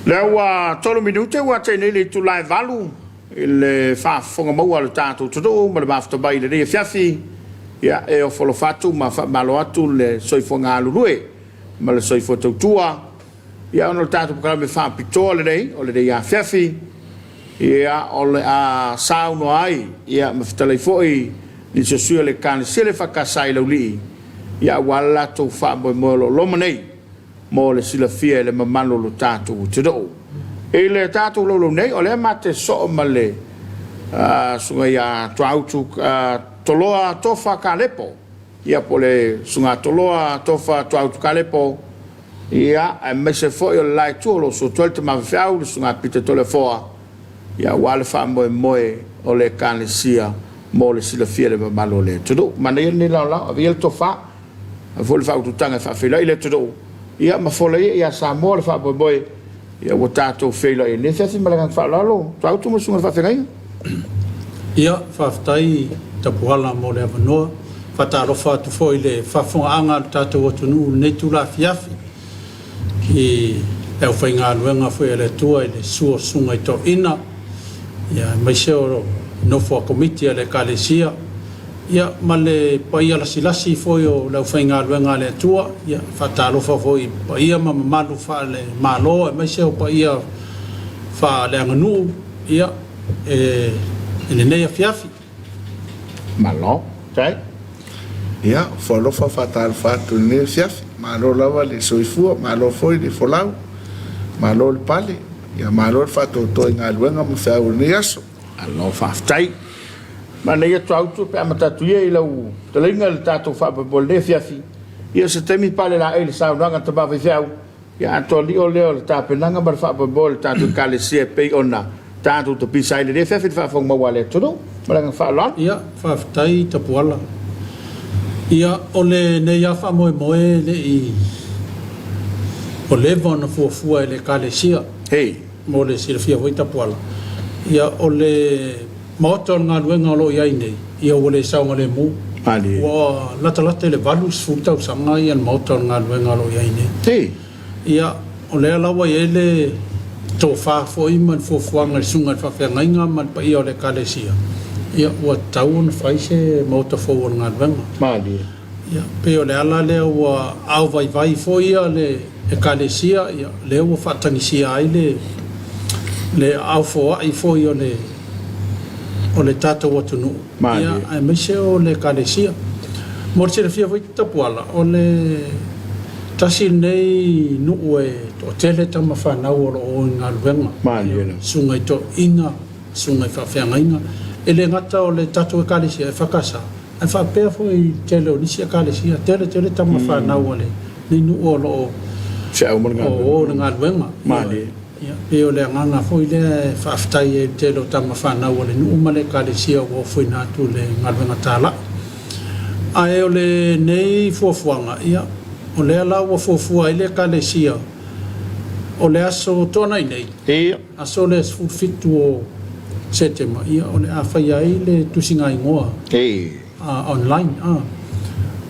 Lea ua 3 minute ua tea nei le itula e 8 i le faafofoga maua a le tatou atunuu ma le mafuta mai i lenei afiafi. Ia, e ofo alofa atu ma faamalo atu le soifua galulue ma le soifua tautua. Ia, ona o le tatou polokalame faapitoa lenei o lenei afiafi, ia, o le a saunoa ai, ia, ma fetalai foi nisi o sui o le Ekalesia le EFKS i Laulii, ia, aua le latou faamoemoe o lo o loma nei mo le silafia e le mamalu o lo tatou atunuu. I le tatou laulau nei, o lea ma te soo ma le susuga ia Tuautu Toloa Tofa Kalepo, ia po o le susuga Toloa Tofa Tuautu Kalepo, ia, aemaise foi o le la itu o lo o suatu ai le tama faifeau, le susuga Peter Toleafoa, ia, aua le faamoemoe o le Ekalesia mo le silafia e le mamalu o le atunuu. Manaia lenei laolao, ave ia le tofa, ave foi le faaututaga e faafeiloai le atunuu, ia, ma fola ia ia Samoa le faamoemoe, ia, ua tatou feiloai ai nei afiafi ma le agaga faaaloalo, Tuautu ma le susuga i le faafeagaiga. Ia, faafetai Tapuala mo le avanoa. Faatalofa atu foi i le faafofogaaga a lo tatou atunuu i lenei itula afiafi i le aufaigaluega foi a le Atua i le susu o Susuga i Toeaina, ia, aemaise o nofo a Komiti a le Ekalesia, ia, ma le paia lasilasi foi o le aufaigaluega a le Atua. Ia, faatalofa foi i paia ma mamalu faale-Malo aemaise o paia faaleaganuu, ia, i lenei afiafi. Malo. Tai. Ia, ua alofa faatalofa atu i lenei afiafi. Malo lava le soifua, malo foi le folau, malo le pale, ia malo le faatoatoa i galuega ma feau o lenei aso. Malo faafetai. Manaia Tuautu pe amata atu ia i lau fetalaiga i le tatou faamoemoe i lenei afiafi. Ia o se taimi pale laei i le saunoaga a le tama faifeau. Ia atoa lio lea o le tapenaga ma le faamoemoe o le tatou Ekalesia e pei ona tatou tapisa ai i lenei afiafi i le faafofoga maua a le atunuu. Ma le agaga faaaloalo. Ia, faafetai Tapuala. Ia, o lenei lava faamoemoe e le i ua leva ona fuafua e le Ekalesia. Hei. Mo le silafia foi Tapuala, ia o le Maota o le galuega o lo o i ai nei, ia ua le saogalemu. Malie. Ua latalata i le 80 tausaga ia le Maota o le galuega o lo o i ai nei. Hei. Ia, o lea la ua i ai le tofa foi ma le fuafuaga i le susuga i le faafeagaiga ma le paia o le Ekalesia, ia ua tatau ona fai se Maota fou o le galuega. Malie. Ia, pei o le ala lea ua aovaivai foi le Ekalesia, ia, lea ua faatagisia ai le, le aofoai foi o le, o le tatou atunuu, ia, aemaise o le Ekalesia. Mo le silafia foi Tapuala, o le tasi lenei nuu e toatele tama fanau o lo o o i galuega, ia, susuga i toeaiina, susuga i faafeagaiga, e le gata o le tatou Ekalesia EFKS, Ae faapea foi i le tele o nisi Ekalesia, tele tele tama fanau a lenei nuu o lo o Feau ma le galuega. o le galuega. Malie. Ia, pei o le agaga foi lea e faafetai ai i le tele o tama fanau a le nuu ma le Ekalesia ua ofoina atu i le galuega talai. Ae o lenei fuafuaga, ia, o lea la ua fuafua ai le Ekalesia o le aso Toonai nei, Ia. Aso lea 17 o Setema, ia, o le a faia ai le tusiga-igoa online.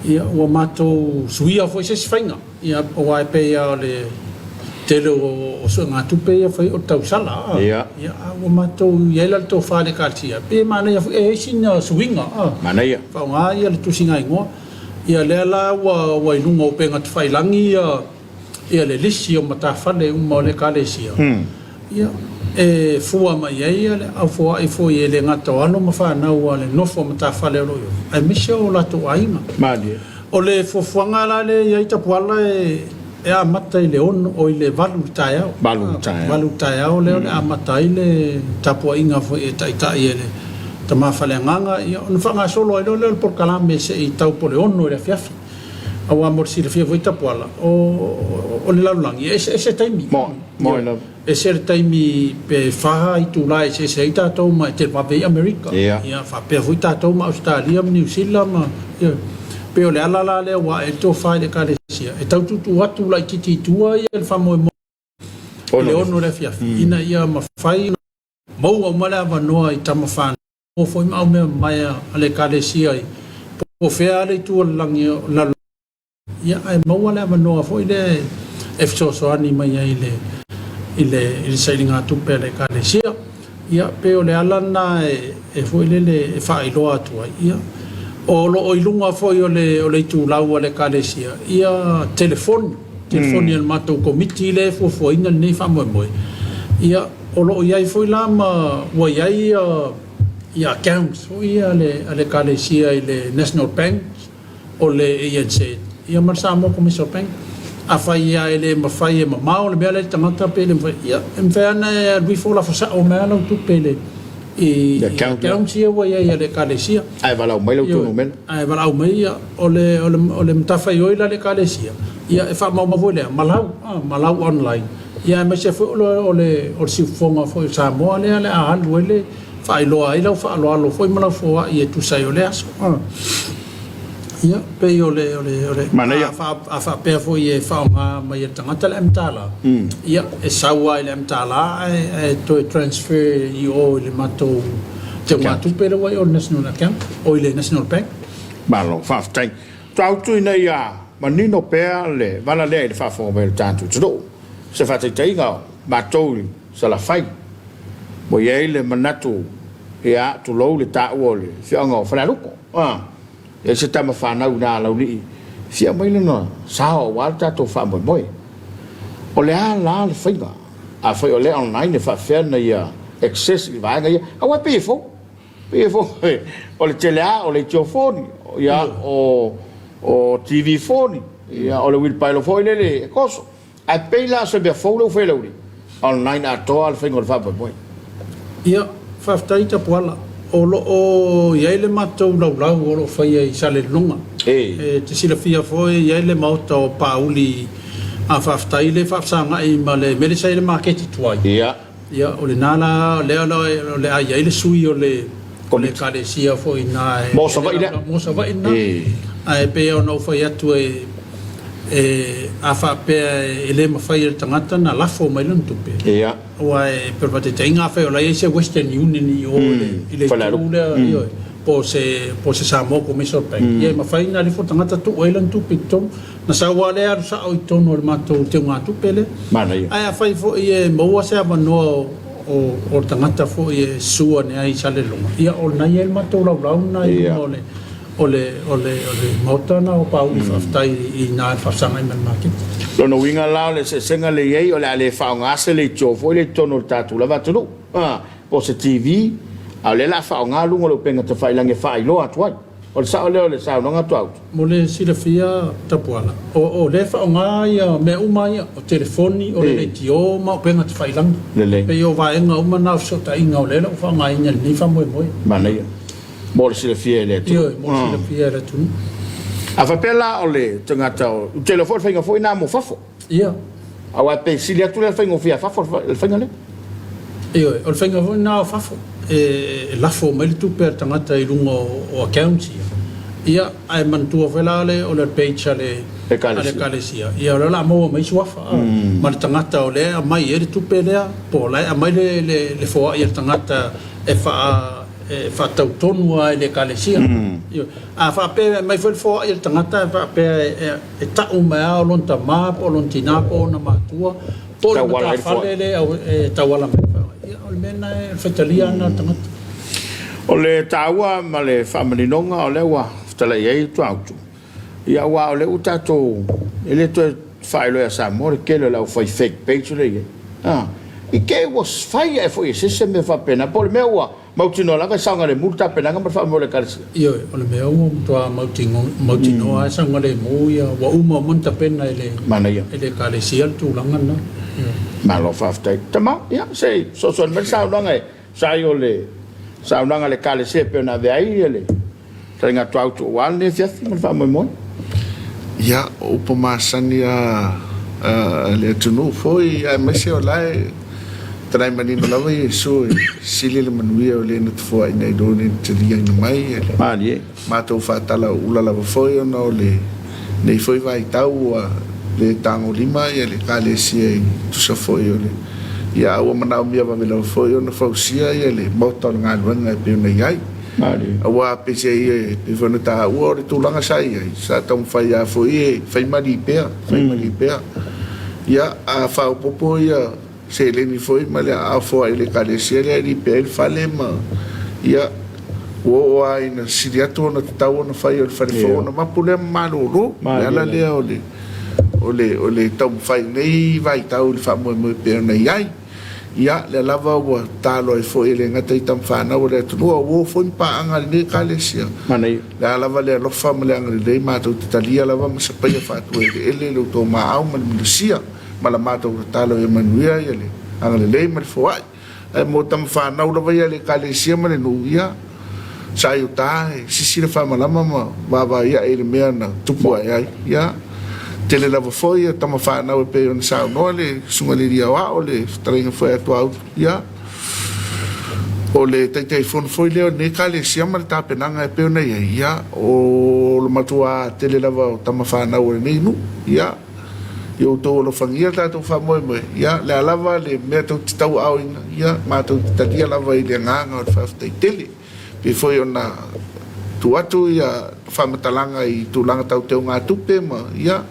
Ia, ua matou suia foi se isi faiga, ia, aua e pei lava o le tele o suegatupe ia fai o le tausala. Ia, a ua matou i ai la le tofa i le Ekalesia, pei e manaia foi, e i ai sina suiga, Manaia. faaaoga ia le tusiga-igoa. Ia, lea la ua i luga o upega tafailagi ia ia le lisi o matafale uma o le Ekalesia, ia, e fua mai ai le aufoai foi e le gata o alo ma fanau a le nofo a matafale o lo o i ai, aemaise o latou aiga. Malie. O le fuafuaga la lea e i ai Tapuala e e amata i le ono, oi le 8 i le taeao. 8 i le taeao. 8 i le taeao lea o le amata ai le tapuaiga foi e taitai e le Tama Faleagaga, ia, ona faagasolo ai loa lea o le polokalame se i tau po o le 6 i le afiafi. Aua mo le silafia foi Tapuala, o le lalolagi e eseese taimi. Moi lava. Ese le taimi pe fa itula e eseese ai tatou ma e televave ai Amerika. Ia faapea foi tatou ma Ausetalia ma Niu Sila ma ia pei o le ala la lea ua ae ai le tofa i le Ekalesia e tau tuutuu atu laitiiti i tua ia le faamoemoe i le 6 i le afiafi ina ia mafai ona maua uma le avanoa i tama fanau. O foi ma au mea mamae a le Ekalesia i po o fea le itu o le lagi o le lalolagi, ia ae maua le avanoa foi lea e fesoasoani mai ai i le i le i le sailigatupe a le Ekalesia. Ia, pei o le ala lena e e foi lele e faailoa atu ai, ia, o lo o i luga foi o le o le itulau a le Ekalesia ia telefoni, telefoni a le matou Komiti lea e fuafuaina lenei faamoemoe. Ia, o lo o i ai foi la ma ua i ai ia ia accounts foi ia a le a le Ekalesia i le National Bank, o le ANZ ia ma le Samoa Commercial Bank. Afai lava e le mafai e mamao le mea lea i le tagata pe le mafai, ia e mafai lava ona e alu ifo lafo sao mai lava lau tupe i le i accounts ia ua i ai a le Ekalesia. Ae valaau mai lau tou numera. Ae valaau mai ia, o le o le o le matafaioi la a le Ekalesia, ia e faamaumau foi lea ma lau, ma lau online, ia aemaise foi o le o le o le siufofoga foi o Samoa lea o le a alu ai le faailoa ai lau faaaloalo foi ma lau foai e tusa ai o le aso. Ia, pei o le, o le, o le, Manaia. a, fa, a faapea foi e faaaoga mai e le tagata le MTL, ia, e sau lava i le MTL ae, ae toe transfer i o i le matou teugatupe lea ua i o i le National Account, o i le National Bank. Malo, faafetai. Tautu ina ia manino pea le vala lea i le faafofoga mai o le tatou atunuu. Se faataitaiga, o matou i Salafai, ua i ai le manatu, ia, tulou le taua o le afioaga o Falealupo, a, e i ai se tama fanau i ina a Laulii, e fia aumai lona sao aua le tatou faamoemoe. O le a la le faiga? Afai o lea online e faapefea ona ia access i vaega ia, aua e pei e fou. Pei e fou, o le tele lava o leitio foni, ia, o TV foni, ia, o le wheelbarrow foi lele e koso. Ae pei la o se mea fou lea ua fai e le aualii, online atoa le faiga o le faamoemoe. Ia, faafetai Tapuala. O lo o i ai le matou laulau o lo o faia i Salelologa. E te silafia foi e i ai le maota o Paauli a faafetai le faafesagai ma le mea lea sa i ai le maketi tuai. Ia. Ia, o lena la lea o le a i ai le sui o le Ekalesia foi i ina e. Mo Savaii lea. Mo Savaii lena. Ae pei ona ou fai atu e, a faapea e le mafai e le tagata ona lafo mai lana tupe. Ia. Aua e pei o le faataitaiga afai o la e i ai se Western Union i o i le itu lea, ioe, po o se Samoa Commercial Bank, ia e mafai ona alu ifo le tagata tuu ai lana tupe i totonu. Na sau lava lea alu sao i totonu o le matou teugatupe lea. Manaia. Ae afai foi e maua se avanoa o le tagata foi e susu ane ai i Salelologa, ia o lena e i ai le matou laulau lena i luma o le, o le, o le, o le maota lena o Paauli faafetai i ina i le faafesagai ma le maketi. Lona uiga la o le eseesega lea i ai o le a le faaaoga se leitio foi lea i totonu o le tatou lava atunuu, po o se TV, a o lea o le a faaaoga luga o le upega tafailagi e faailoa atu ai. O le sao lea o le saunoaga a Tuaautu. Mo le silafia Tapuala, o lea e faaaoga ia mea uma ia, o telefoni, o le leitio ma upega tafailagi. Lelei. Pei o vaega uma na o fesootaiga o lea la ua faaaogaina i lenei faamoemoe. Manaia. Mo le silafia e le atunuu. Ioe, mo le silafia e le atunuu. A faapea la o le tagata o, ou te iloa foi o le faiga foi lena mo fafo. Ia. Aua pe sili atu lea le faigofie a fafo le faiga lea. Ioe, o le faiga foi lena o fafo, e lafo mai le tupe a le tagata i luga o accounts ia. Ia, ae manatua foi la o le page a le Ekalesia, ia o lea o le a maua mai suafa ma le tagata o lea e aumai ai le tupe lea, po o la e aumai le foai a le tagata e faa e faatatau tonu lava i le Ekalesia. Ioe. A faapea e aumai foi le foai a le tagata e faapea e tau mai lava o lona tama po o lona tina po o ona matua po o le matafale lea e tauala mai ai. Ia, o le mea lena e faitalia lena o le tagata. O le taua ma le faamaninoga o lea ua fetalai ai Tuaautu, ia aua o lea ua tatou, e le toe faailoa ia Samoa le tele o le aufai fake page lea e i ai. A, i te i ua fai ae foi e se isi se mea faapena, po o le mea ua Mautinoa lava e saogalemu le tapenaga ma le faamoemoe o le Ekalesia. Ioe, o le mea ua matua mautinoa lava e saogalemu ia, ua uma uma ona tapena e le Manaia. e le Ekalesia le tulaga lena. Ioe. Malo faafetai. Tama, ia, se i fesoasoani mai le saunoaga e tusa ai o le saunoaga a le Ekalesia e pei ona avea ai le Fetalaiga Tuautu aua lenei afiafi ma le faamoemoe. Ia, o upu masani a le atunuu foi, aemaise o la e talai manino lava Iesu e sili le manuia o le na tafoai nai lo le na taliaina mai e le Malie. matou faatalaula lava foi ona o lenei foi vaitau ua le tagolima le Ekalesia i tusa foi o le ia a ua manaomia vave lava foi ona fausia le maota o le galuega e pei ona i ai. Aua peiseai e pei foi ona taua o le tulaga sa i ai, sa taumafai lava foi e fai mali pea, fai mali pea. Ia, a faaopoopo ia seleni foi ma le aao foai i le Ekalesia lea e lipea ai le fale ma, ia, ua oo lava ina sili atu ona tatau ona fai o le fale fou ona mapu lea ma malolo. O le ala lea o le, o le, o le taumafai i lenei vaitau i le faamoemoe pei ona i ai. Ia, lea lava ua tatalo ai foi e le gata i tama fanau a le atunuu, a ua o foi ma paaga a lenei Ekalesia. Manaia. Le a lava le alofa ma le agalelei, matou te talia lava ma sapaia faatuaeleele lo outou maau ma le malosia, ma la matou tatalo ia manuia ia le agalelei ma le foai. Ae mo tama fanau lava ia a le Ekalesia ma le nuu, ia, sa i uta e sisi le faamalama ma vaavaai ae i le mea na tupu ae ai. Ia, tele lava foi ia tama fanau e pei ona saunoa le Susuga i le Alii Aoao, le Fetalaiga foi a Tuaulu, ia, o le Taitaifono foi lea o lenei Ekalesia ma le tapenaga e pei ona i ai, ia, o le matua tele lava o tama fanau a lenei nuu, ia, ia outou alofagia le tatou faamoemoe, ia, le a lava le mea tou te tauaaoina, ia, matou te talia lava i le agaga o le faafetai tele. Pei foi ona tuu atu ia faamatalaga i tulaga tau teugatupe ma, ia,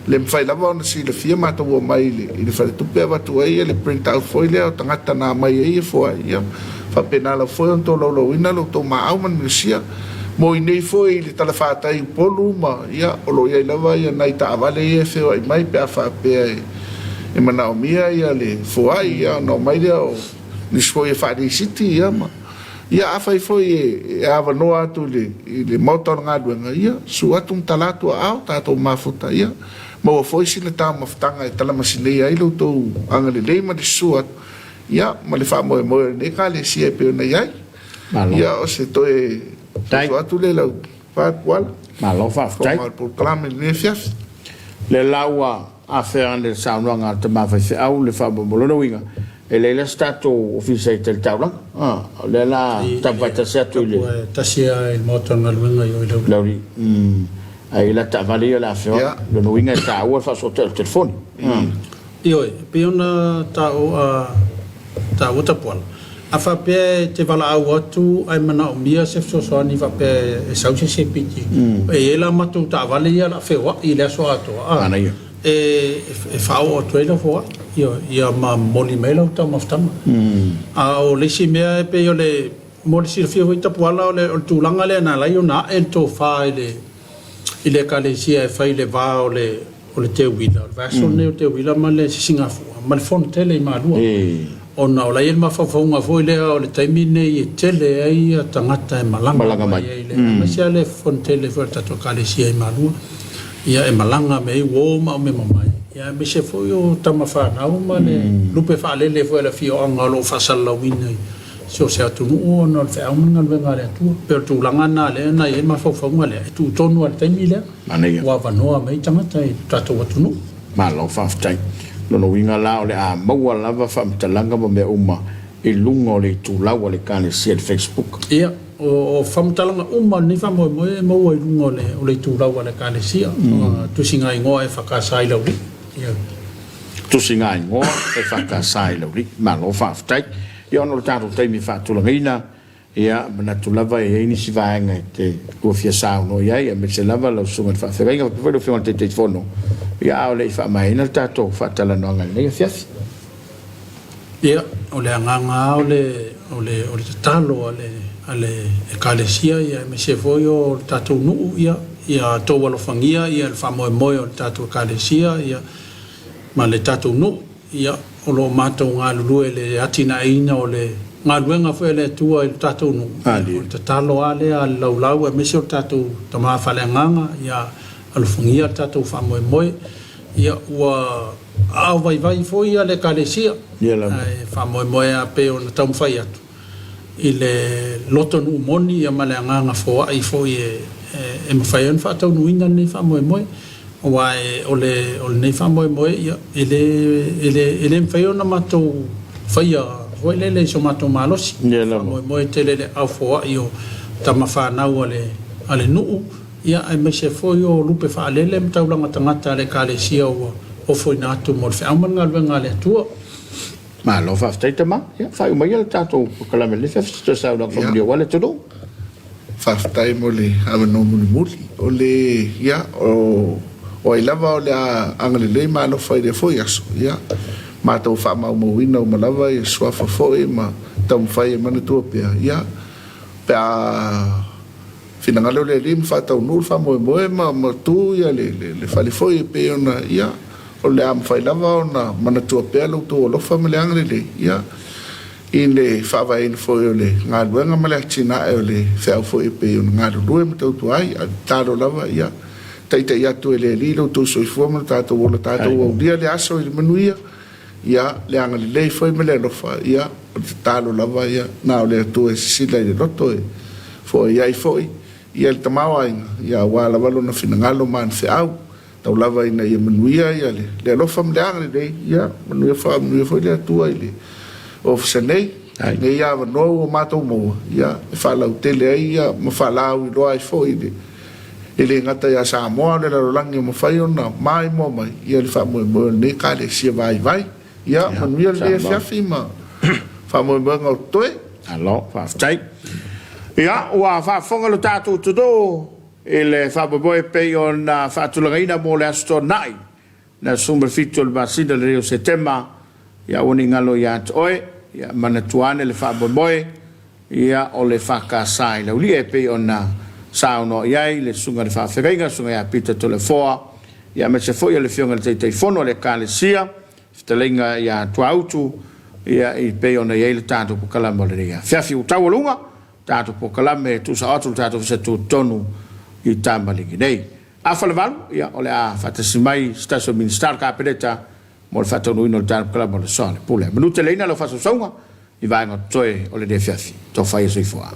le mafai lava ona silafia matou omai i le faletupe avatu ai le print out foi lea o tagata na aumai ai e foai, ia, faapena lava foi ona tolaulauina lo outou maau ma le minosia. Mo i nei foi i le talafatai i Upolu ma, ia, o lo o i ai lava ia nai taavale ia e feoai mai pe a faapea e manaomia ia le foai, ia, ona omai lea o nisi foi e faalisiti, ia, ma, ia, afai foi e avanoa atu i le Maota o le Galuega, ia, susu atu ma tala atu aao, tatou mafuta, ia, maua foi sina taumafataga e talamasineia ai lo outou agalelei ma le susu atu, ia, ma le faamoemoe o lenei Ekalesia e pei ona i ai. Malo. Ia, o se toe Faafetai. soso atu lea i lau Paepuala. Malo faafetai. Faauma o le polokalame i lenei afiafi. Lea la ua afea ane le saunoaga a le tama faifeau le faamoemoe. Lona uiga, e leai la se tatou ofisa i tali taulaga. A, o lea la taumafai tasi atu i le. Tapu e tasi lava i le maota o le galuega i o i Laulii. Laulii. Umm. Ae i la taavale ia o le a feoai. Ia. Lona uiga e taua le faasootaiga o le telefoni. Ioe, e pei ona taua Tapuala, a faapea e te valaau atu ae manaomia se fesoasoani faapea e sau se isi e piki, e i ai la matou taavale ia o le a feoai i le aso atoa, Manaia. e faaoo atu ai lau foai, ioe, ia ma momoli mai lau taumafataga. A o le isi mea e pei o le, mo le silafia foi Tapuala, o le tulaga lea na ala ai ona ae le tofa i le i le Ekalesia e fai i le va o le o le Teuila, o le vaiaso lenei o Teuila ma le Sisigafua, ma le fono tele i Malua. Ona o la e i ai le mafaufauga foi lea o le taimi lenei e tele ai tagata e malaga mai ai, aemaise lava le fono tele foi a le tatou Ekalesia i Malua, ia e malaga mai ai uo ma aumema mai, ia aemaise foi o tama fanau ma le lupe faalele foi a le afioaga o lo o faasalalauina i so o se atunuu ona o le feau ma le galuega a le Atua. E pei o le tulaga lena lea na i ai le mafaufauga lea, e tuu tonu lava i le taimi lea, Manaia. ua avanoa mai ai tagata i lo tatou atunuu. Malo faafetai. Lona uiga la o le a maua lava faamatalaga ma mea uma i luga o le itulau a le Ekalesia i le Facebook. Ia, o faamatalaga uma o lenei faamoemoe e maua i luga o le itulau a le Ekalesia, tusigaigoa e whakaasa i Laulii. Ia. Tusigaigoa e whakaasa i Laulii. Malo faafetai. Ia ona o le tatou taimi faatulagaina, ia, manatu lava e i ai nisi vaega e te lua fia saunoa i ai, aemaise lava lau Susuga i le Faafeagaiga faapea foi lau Afioga i le Taitaifono, ia, a o le i faamaeaina le tatou faatalanoaga i lenei afiafi. Ia, o le agaga lava o le, o le, o le tatalo a le, a le Ekalesia, ia, aemaise foi o le tatou nuu, ia, ia outou alofagia ia le faamoemoe o le tatou Ekalesia, ia, ma le tatou nuu. Ia, o lo o matou galulue i le atinaeina o le galuega foi a le Atua i lo tatou nuu. Ia, o le tatalo lava lea a le laulau aemaise o le tatou tama faaleagaga, ia alofagia le tatou faamoemoe. Ia, ua aao vaivai foi le Ekalesia, ae faamoemoe lava pei ona taumafai atu. i le loto nuu moni ma le agaga foai foi e mafai ai ona faataunuuina lenei faamoemoe. Aua o lenei faamoemoe, ia, e le, e le, e le mafai ona matou faia foi lele i so matou malosi. Faamoemoe tele i le au foai o tama fanau a le, a le nuu, ia, aemaise foi o lupe faalele ma taulaga tagata a le Ekalesia ua ofoina atu mo le feau ma le galuega a le Atua. Malo faafetai tama. Ia faaiu maia le tatou polokalame i lenei afiafi se toe saunoaga faamanuia aua le atunuu. Faafetai mo le avanoa mulimuli. O le, ia, o, o ai lava o le a agalelei ma alofa i lea foi aso, ia, matou faamaumauina uma lava ia suafa foi ma taumafai e manatua pea, ia, pe a finagalo le Alii ma faataunuu le faamoemoe ma ma tu ia le le fale foi e pei ona, ia, o le a mafai lava ona manatua pea lo outou alofa ma le agalelei, ia, i le faavaeina foi o le galuega ma le atinae o le feau foi e pei ona galulue ma tautua ai. A o le tatalo lava, ia taitai atu e le Alii lo outou soifua ma lo tatou ola, tatou aulia le aso i le manuia, ia, le agalelei foi ma le alofa, ia, o le tatalo lava, ia, na o le Atua e sisila i le loto e foai ai foi, ia, le tamaoaiga, ia, aua lava lona finagalo ma ana feau. Tau lava ina ia manuia ia le, le alofa ma le agalelei, ia, manuia, faamanuia foi le Atua i le ofisa nei, nei avanoa ua matou maua, ia, e faalautele ai, ia, ma faalauiloa ai foi i le, e le gata ia Samoa, o le lalolagi ua mafai ona maimoa mai, ia, le faamoemoe o lenei Ekalesia vaivai. Ia, manuia lenei afiafi ma faamoemoega o totoe. Malo, faafetai. Ia, ua faafofoga lo tatou atunuu i le faamoemoe e pei ona faatulagaina mo le Aso Toonai, le aso 17 o le masina lenei o Setema, ia aua ne i galo ia te oe, ia manatua ane le faamoemoe, ia o le EFKS i Laulia e pei ona saunoa i ai le Susuga i le Faafeagaiga, le Susuga ia Peter Toleafoa, ia aemaise foi o le Afioga i le Taitaifono a le Ekalesia, Fetalaiga ia Tuautu, ia e pei ona i ai le tatou polokalame o lenei afiafi. Ua taualuga tatou polokalame e tuusao atu le tatou Ofisa Tutotonu i Tamaligi nei. Afa le 8, ia, o le a faatasi mai se tasi o Minisita o le Kapeneta mo le faataunuuina o le tatou polokalame o le Aso a le Pule. Manuteleina lau faasausauga i vaega o totoe o lenei afiafi. Tofa ia soifua.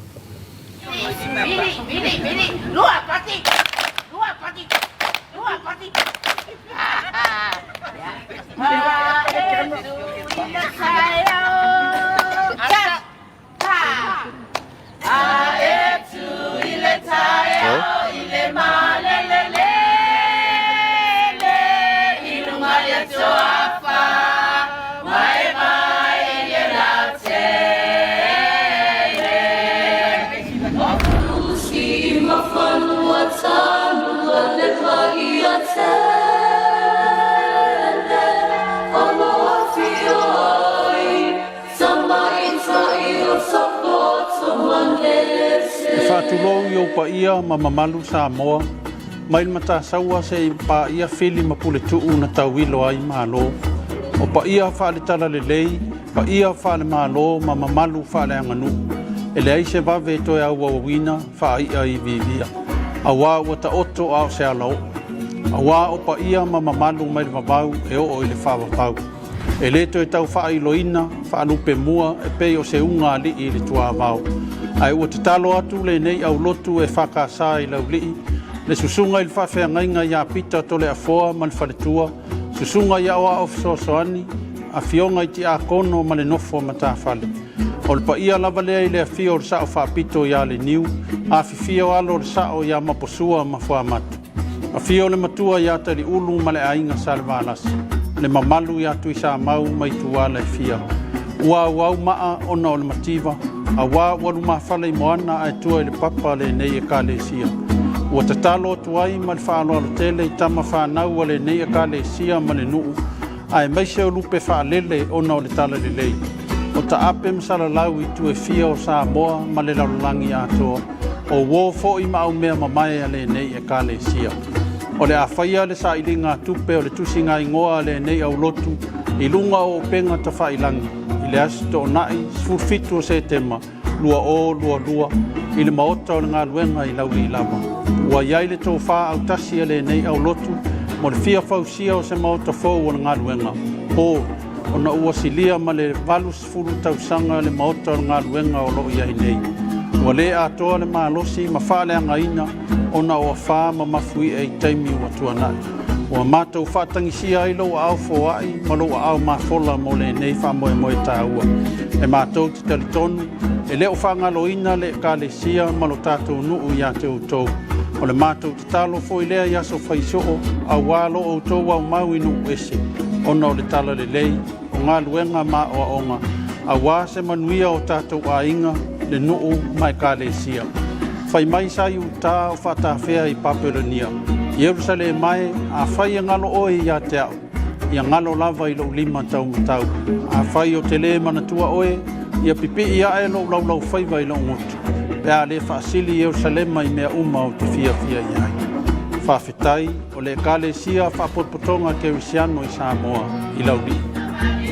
E faatulou i ou paia ma mamalu Samoa, mai le Matasaua seia paia Fili ma Puletuu na tauilo ai Malo. O paia faale-talalelei, paia faale-Malo ma mamalu faaleaganuu, e leai se vave e toe auauauina faai'a iviivia, auā ua taoto a o se alao'o. Auā o paia ma mamalu mai le vavau e oo i le faavavau. E le toe tau faailoina, faalupe mua e pei o se uga alii i le tuavao. Ae ua tatalo atu lenei aulotu e FKS i Laulii, le susuga i le faafeagaiga ia Pita Toleafoa ma le faletua, susuga i aoao fesoasoani, afioga i tiakono ma le nofo a matafale. O le paia lava lea i le afio o le Sao Faapito ia Leniu, afifio alo o le Sao ia Maposua ma Fuamatu. Afio le matua ia Taliulu ma le aiga Salevalasi, le mamalu ia Tuisamau ma Ituala e fia. Ua auau maa ona o le mativa, auā ua lumafale i moana ae tua i le papa lenei Ekalesia. Ua tatalo atu ai ma le faaaloalo tele i tama fanau a lenei Ekalesia ma le nuu, aemaise o lupe faalele ona o le talalelei. O taape ma salalau i itu e fia o Samoa ma le lalolagi atoa, o uo foi ma aumea mamae a lenei Ekalesia. O le a faia le sailiga tupe o le tusigaigoa a lenei aulotu i luga o upega tafailagi i le Aso Toonai 17 o Setema 2022 i le Maota o le Galuega i Laulii lava. Ua i ai le tofa autasi a lenei aulotu mo le fia fausia o se Maota fou o le Galuega, Hall, ona ua silia ma le 80 tausaga le Maota o le Galuega o lo o i ai nei. Ua le atoa le malosi ma faaleagaina ona o afā ma mafuie i taimi ua tuanai. Ua matou faatagisia ai lou aao foai ma lou aao mafola mo lenei faamoemoe taua. E matou te talitonu, e le o faagaloina le Ekalesia ma lo tatou nuu ia te outou. O le matou tatalo foi lea i aso faisoo, auā lo outou aumau i nuu ese, ona o le talalelei, o galuega ma aoaoga, auā se manuia o tatou aiga, le nuu ma Ekalesia. Fai mai sa Iutā o faatafea i Papelonia, Ierusalema e, afai e galo oe ia te au, Ia galo lava i lou lima taumatau. Afai ou te lē manatua oe, ia pipii ae lou laulaufaiva i lou gutu, pe a lē faasili Ierusalema i mea uma ou te fiafia i ai. Faafetai, o le Ekalesia Faapotopotoga Kerisiano i Samoa, i Laulii.